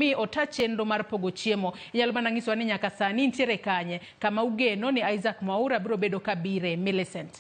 Mi ota chenro mar pogo chiemo. Inyalo mana nyisowa ni nyaka sani intiere kanye kama ugeno ni Isaac Mwaura biro bedo ka bire. Millicent.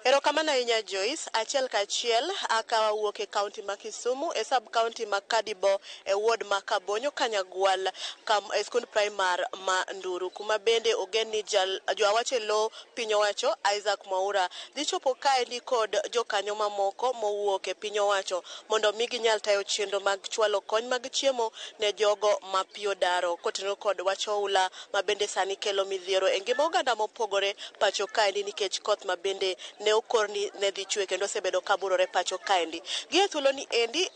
Erokamano ahinya Joyce, achiel kachiel aka wawuok e kaunti ma Kisumu e sub kaunti ma Kadibo e ward ma Kabonyo Kanyagwal kam, e skund primar ma Nduru kuma bende ogen ni jal, joawach e lo piny owacho Isaac Mwaura dhi chopo kaendi kod jokanyo mamoko mowuok e piny owacho mondo mi ginyal tayo chenro mag chwalo kony mag chiemo ne jogo ma pi odaro kotenore kod wach oula ma bende sani kelo midhiero e ngima oganda mopogore pacho kaendi nikech koth ma bende ne okor ni ne dhi chwe kendo osebedo ka burore pacho kaendi. Gi e thuolo ni endi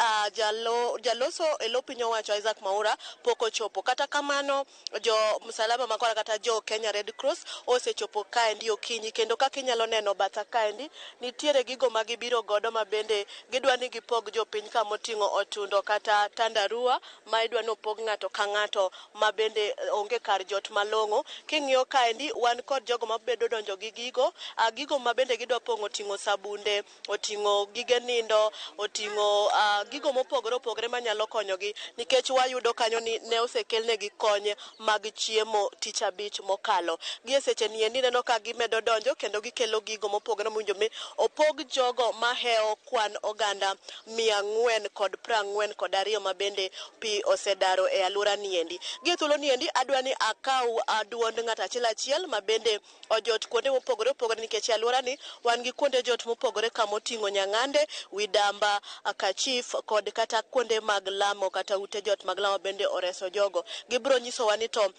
jaloso e lo piny owacho Isaac Mwaura pok ochopo. Kata kamano jo Msalaba Makwar kata jo Kenya Red Cross osechopo kaendi okinyi kendo kaka inyalo neno batha kaendi nitiere gigo ma gibiro godo ma bende gidwa ni gipog jopiny kamoting'o otundo kata tandarua ma idwa ni opog ng'ato ka ng'ato ma bende onge kar jot malong'o. King'iyo kaendi wan kod jogo mabedo donjo gi gigo, gigo ma bende gidwa pong'o oting'o sabunde, oting'o gige nindo, oting'o gigo mopogore opogore manyalo konyogi nikech wayudo kanyo ni ne osekelnegi kony mag chiemo tich abich mokalo. Gi e seche ni endi ineno ka gimedo donjo kendo gikelo gigo mopogore mowinjo mi opog jogo mahewo kwan oganda 442 ma bende pi osedaro e alwora ni endi. Gi e thuolo ni endi adwa ni akaw duond ng'ato achiel achiel ma bende ojot kuonde mopogore opogore nikech e alwora ni wan gi kuonde jot mopogore kamoting'o Nyang'ande, Widamba, Kachif kod kata kuonde mag lamo kata ute jot mag lamo bende oreso jogo. Gibiro nyisowa ni to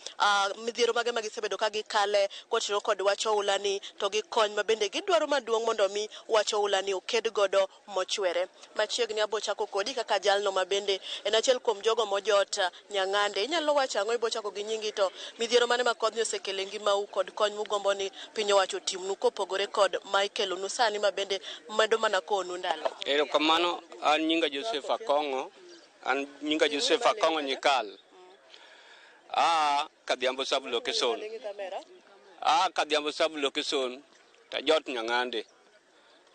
midhiero mage ma gisebedo ka gikale kotenore kod wach oula ni to gi kony ma bende gidwaro maduong' mondo mi wach oula ni oked godo mochwere. Machiegni abo chako kodi kaka jalno ma bende en achiel kuom jogo mojot Nyang'ande. Inyalo wacho ang'o ibo chako gi nyingi to midhiero mane ma kodhni osekelo e ngimau kod kony mugombo ni piny owacho otimnu kopogore kod ma ikelonu sani ma bende medo mana kowonu ndalo? Erokamano, an nyinga Joseph Akong'o, an nyinga Joseph Akong'o Nyikal. Aa Kadhiambo sub location. Aa Kadhiambo sub location tajot Nyang'ande.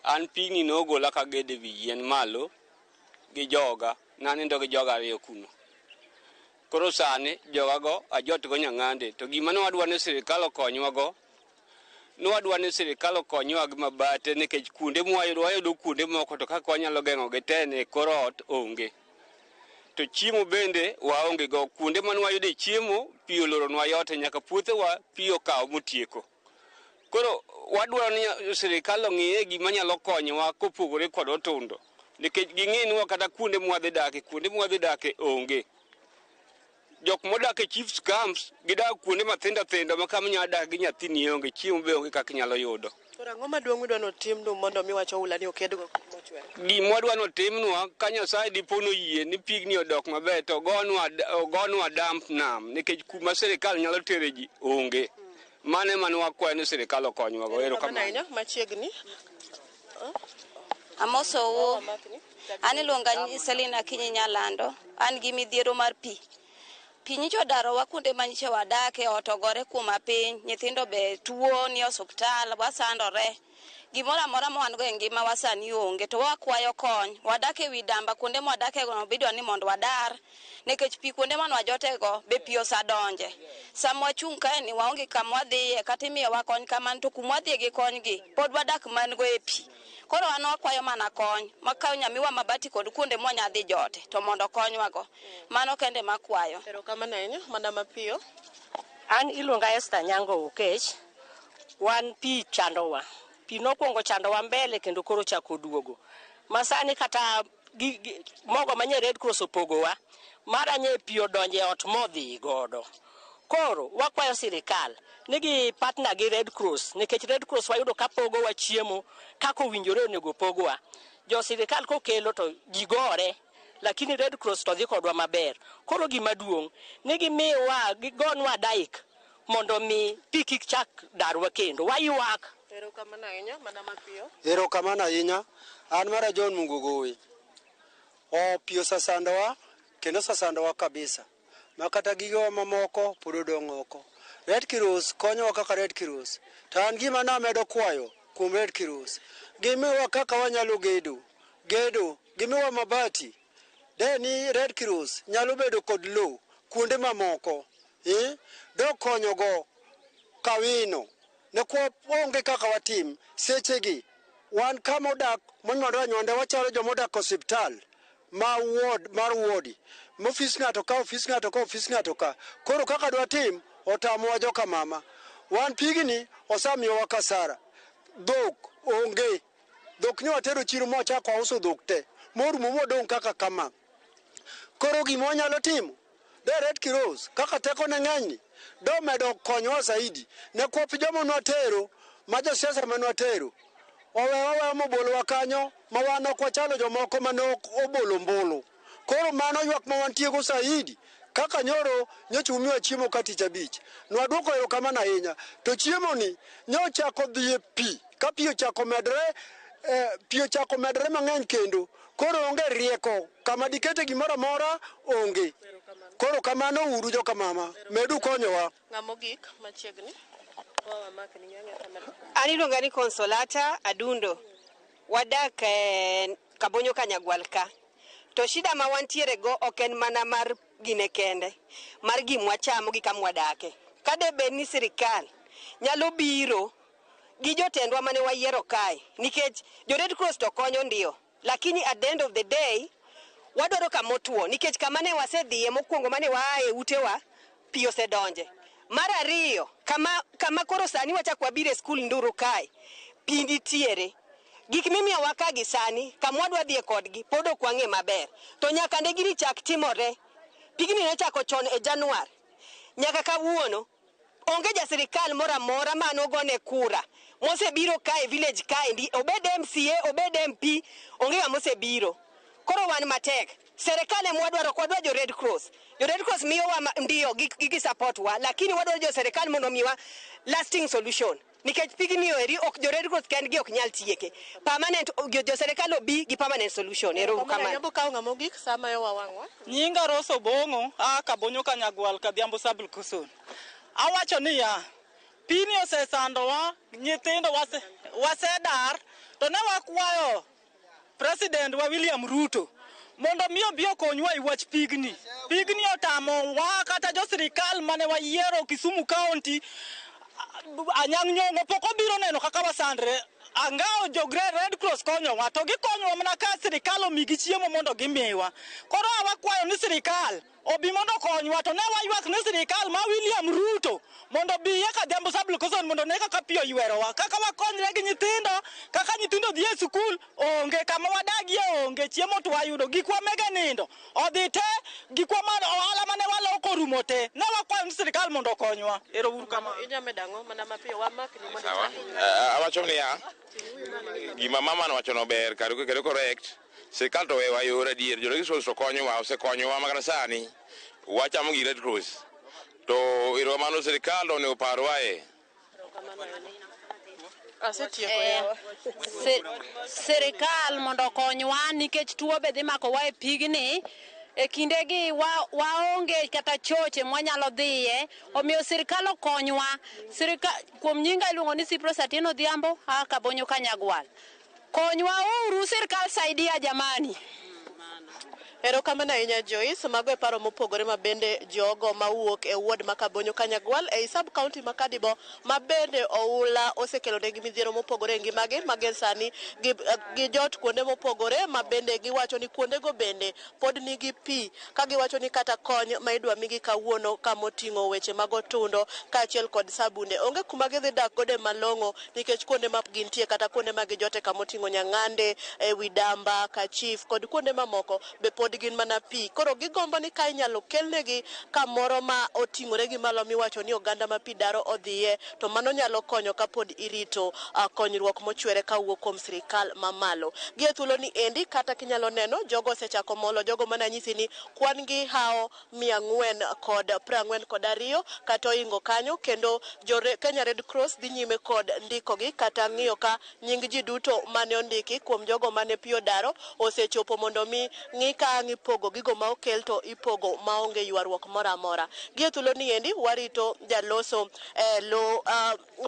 An pigni nogola kagedo ewi yien malo gi joga, nanindo gi joga ariyo kuno. Koro sani jogago ajot go Nyang'ande to gima ne wadwa ni sirikal okonywago, ne wadwa ni sirikal okonywa gi mabate nikech kuonde mwayudo wayudo kuonde moko to kaka wanyalo geng'ogi te ni kor ot onge. To chiemo bende waonge go, kuonde mane wayude chiemo pi oloronwa yote nyaka puothewa pi okawo motieko. Koro wadwaro ni sirikal ong'iye gima nyalo konyowa kopogore kod otundo nikech ging'inwa kata kuonde mwadhi dake, kuonde mwadhi dake onge. Jok modak e chiefs camps gidak kuonde mathindo thindo ma kama inyalo dak gi nyathini onge, chiemo be onge kaka inyalo yudo. Koro ang'o maduong' midwa ni otimnu mondo mi wach oula ni okedgo mochwere? Gima wadwa ni otimnwa ka Nyasaye dipo noyie ni pigni odok maber to ogonwa damp nam nikech kuma sirikal nyalo tere ji onge. Mano ema ne wakwayo ni sirikal okonywago. Erokamano ahinya. Machiegni. Amosou. An iluonga Selina Akinyi Nyalando. An gi midhiero mar pi. Pi nyicha odarowa kuonde ma nyicha wadake, ot ogore kuoma piny, nyithindo be tuo ni osuptal, wasandore. Gimoro amora ma wan go e ngimawa sani onge to wakwayo kony. Wadak e wi damba kuonde ma wadake go be idwa ni mondo wadar nikech pi kuonde mane wajotego be pi osadonje. Sama wachung' kae ni waonge kama wadhiye kata imiyowa kony kamano to kuma wadhiye gi kony gi pod wadak man go e pi. Koro an wakwayo mana kony ma ka nyamiwa mabati kod kuonde mwanya dhi jote to mondo okonywago. Mano kende makwayo. Erokamano ahinya mana mapiyo. An iluonga Esther Nyango Okech. Wan pi chandowa. Pi nokwongo chandowa mbele kendo koro chako duogo. Masani kata mogo manye Red Cross opogowa, mara nye pi odonje ot modhi godo. Koro wakwayo sirikal ni gi partner gi Red Cross nikech Red Cross wayudo ka pogowa chiemo kaka owinjore onego pogwa. Jo sirikal kokelo to ji gore lakini Red Cross to dhi kodwa maber. Koro gima duong' ni gimiwa gigonwa daik mondo mi pi kik chak darwa kendo. Waywak. Erokamano ahinya mana mapiyo. Erokamano ahinya. An mara John Mungogowi. O pi osesandowa kendo osesandowa kabisa. Ma kata gigewa mamoko pod odong' oko. Red Cross konyowa kaka Red Cross. To an gima namedo kwayo kuom Red Cross, gimiwa kaka wanyalo gedo. Gedo, gimiwa mabati. De ni Red Cross nyalo bedo kod lowo kuonde mamoko, dokonyogo Kawino. Ne kwa onge kaka watim sechegi. Wan kama odak monywandore anywanda wachalo joma odak osiptal ma ward mar wodi. Mofis ng'ato ka, ofis ng'ato ka, ofis ng'ato ka. Koro kaka dwatim otamowa joka mama. Wan pigni osamiyowa kasara. Dhok onge. Dhok ne watero chiro mwachako wauso dhok te. Morumo modong' kaka kama. Koro gima wanyalo timo, de Red Cross kaka teko ne ng'eny ni, domedo konyowa zaidi. Ne kwop joma nwatero, ma josiasa ma nwatero, owewa mobolowa kanyo ma wan ok wachalo jomoko mane ok obolo ombulu. Koro mano ywak ma wantiego zaidi. Kaka nyoro nyocha umiwa chiemo ka tich abich. Nwaduoko erokamano ahinya. To chiemo ni nyochako dhi e pi. Ka pi ochako medre, pi ochako medre mang'eny kendo. Koro onge rieko. Kama dikete gimoro amora onge. Koro kamano uru joka mama. Medu konyowa. Ng'ama ogik machiegni. Wamakni ng'ang'e kamera. An iluonga ni Consolata Adundo. Wadak Kabonyo Kanyagwal ka. To shida ma wantiere go ok en mana mar gine kende, mar gimwachamo gi kama wadake. Ka de bed ni sirikal nyalo biro gi jotendwa mane wayiero kae, nikech jo Red Cross to konyo ndio, lakini at the end of the day wadwaro kama otuo, nikech kama ne wasedhiye mokwongo mane waaye utewa, pi osedonje. Mar ariyo, kama koro sani wachako wabiro e skul Nduru kae, pi nitiere. Gik mimiyowa ka gi sani, kama wadwa dhiye kodgi, pod ok wang'e maber. To nyaka ne gini chak timore, pigni nochako chon e Januar, nyaka kawuono, onge ja sirikal moro amora manogone kura mosebiro kae village kaendi, obed MCA, obed MP, onge ng'ama osebiro. Koro wan matek. Serikal ema wadwaro, ok wadwar jo Red Cross. Jo Red Cross miyowa ndio gi support wa, lakini wadwaro jo serikal mondo omiwa lasting solution. Nikech pigni eri ok jo Red Cross kendgi ok nyal tieke. Permanent, jo serikal obi gi permanent solution. Ero uru kamano. Nyambo kawo ng'ama ogik sama yo wawang'wa. Nyinga Rose Obong'o, aa Kabonyo Kanyagwal, Kadhiambo Sub Location. Awacho niya, pini osesandowa, nyithindo wasedar, to ne wakwayo President wa William Ruto mondo mi obi okonywa e wach pigni. Pigni otamowa kata jo sirikal mane wayiero Kisumu County, Anyang' Nyong'o pok obiro neno kaka wasandre. Angao jo Red Cross konyowa, to gikonyowa mana ka sirikal omigi chiemo mondo gimiwa. Koro wakwayo ni sirikal obi mondo okonywa, to ne waywak ni sirikal ma William Ruto mondo obi e Kadhiambo Sub Location mondo ne kaka pi oywerowa, kaka wakonyre gi nyithindo, kaka nyithindo dhi e sikul onge, kama wadagie onge, chiemo to wayudo, gikwa mege nindo odhi te, gikwa ma ohala mane waloko orumo te. Ne wakwayo ni sirikal mondo okonywa. Ero uru kamano. Inyalo medo ang'o mana mapiyo wamakni mondo Sawa. Awacho niya, gima mama nowacho no ber kendo correct. Sirikal to wewa yor adier, jo Red Cross to konyowa, osekonyowa makata sani wachamo gi Red Cross. To erokamano sirikal onego oparwae. Asetieko yawa. Sirikal mondo okonywa nikech tuo be dhi makowa e pigni. E kindegi waonge kata choche mwanyalo dhiye, omiyo sirikal okonywa. Kuom nyinga iluongo ni Cyprus Atieno Odhiambo, aa Kabonyo Kanyagwal. Konywa uru sirikal saidia jamani. Erokamano ahinya Joyce, mago e paro mopogore ma bende jogo mawuok e ward ma Kabonyo Kanyagwal ei sub county ma Kadibo ma bende oula osekelo negi midhiero mopogore e ngimagi ma gin sani gi jot kuonde mopogore ma bende giwacho ni kuondego bende pod nigi pi, ka giwacho ni kata kony ma idwa migi kawuono kamoting'o weche mag otundo kaachiel kod sabunde onge kuma gidhi dak godo malong'o nikech kuonde ma gintie kata kuonde ma gijote kamoting'o Nyang'ande, ewi Damba, Kachif kod kuonde mamoko be pod gin mana pi. Koro gigombo ni ka inyalo kelnegi kamoro ma oting'ore gi malo miwacho ni oganda ma pi daro odhiye, to mano nyalo konyo kapod irito konyruok mochwere kawuok kuom sirikal mamalo. Gi e thuolo ni endi kata kinyalo neno jogo osechako molo, jogo mane anyisi ni kwan gi hawo 442 kata oingo kanyo, kendo jo Kenya Red Cross dhi nyime kod ndikogi kata ng'iyo ka nying ji duto mane ondiki kuom jogo mane pi odaro osechopo mondo mi ng'i ka ka ang' ipogo gigo ma okel to ipogo maonge ywaruok moro amora. Gie thuolo ni endi warito jaloso lo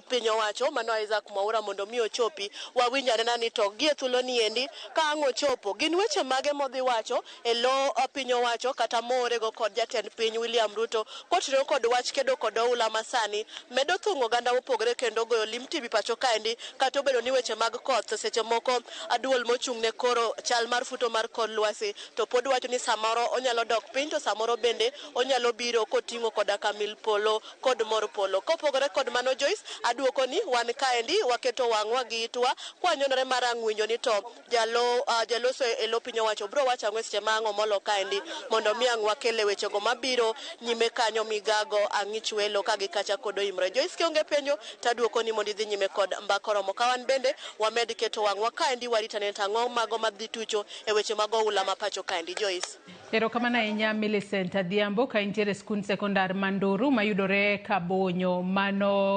piny owacho mano Isaac Mwaura mondo mi ochopi wawinj anena ni to gie thuolo ni endi ka ang' ochopo gin weche mage modhi wacho e lo piny owacho kata moorego kod jatend piny William Ruto kotenore kod wach kedo kod oula masani medo thung'o oganda mopogore kendo goyo lim tibi pacho kaendi kata obedo ni weche mag koth seche moko aduol mochung' ne koro chal mar futo mar kor lwasi to pod wacho ni samoro onyalo dok piny to samoro bende onyalo biro koting'o koda ka mil polo kod mor polo. Kopogore kod mano Joyce, aduoko ni wan kaendi waketo wang'wa gi itwa kwanyonore mar ang' winjo ni to jaloso e lo piny owacho biro wacho ang'o e seche ma ang' omolo kaendi mondo mi ang' wakele wechego mabiro nyime kanyo migago ang'ich welo ka gikacha kod oimre. Joyce kionge penjo taduoko ni mondo idhi nyime kod mbaka oromo ka wan bende wamed keto wang'wa kaendi waritane to ang'o mago madhi tucho e weche mag oula ma pacho kaendi. Joyce. Erokamano ahinya Millicent Adhiambo ka intiere e skund sekondar ma Nduru mayudore Kabonyo mano.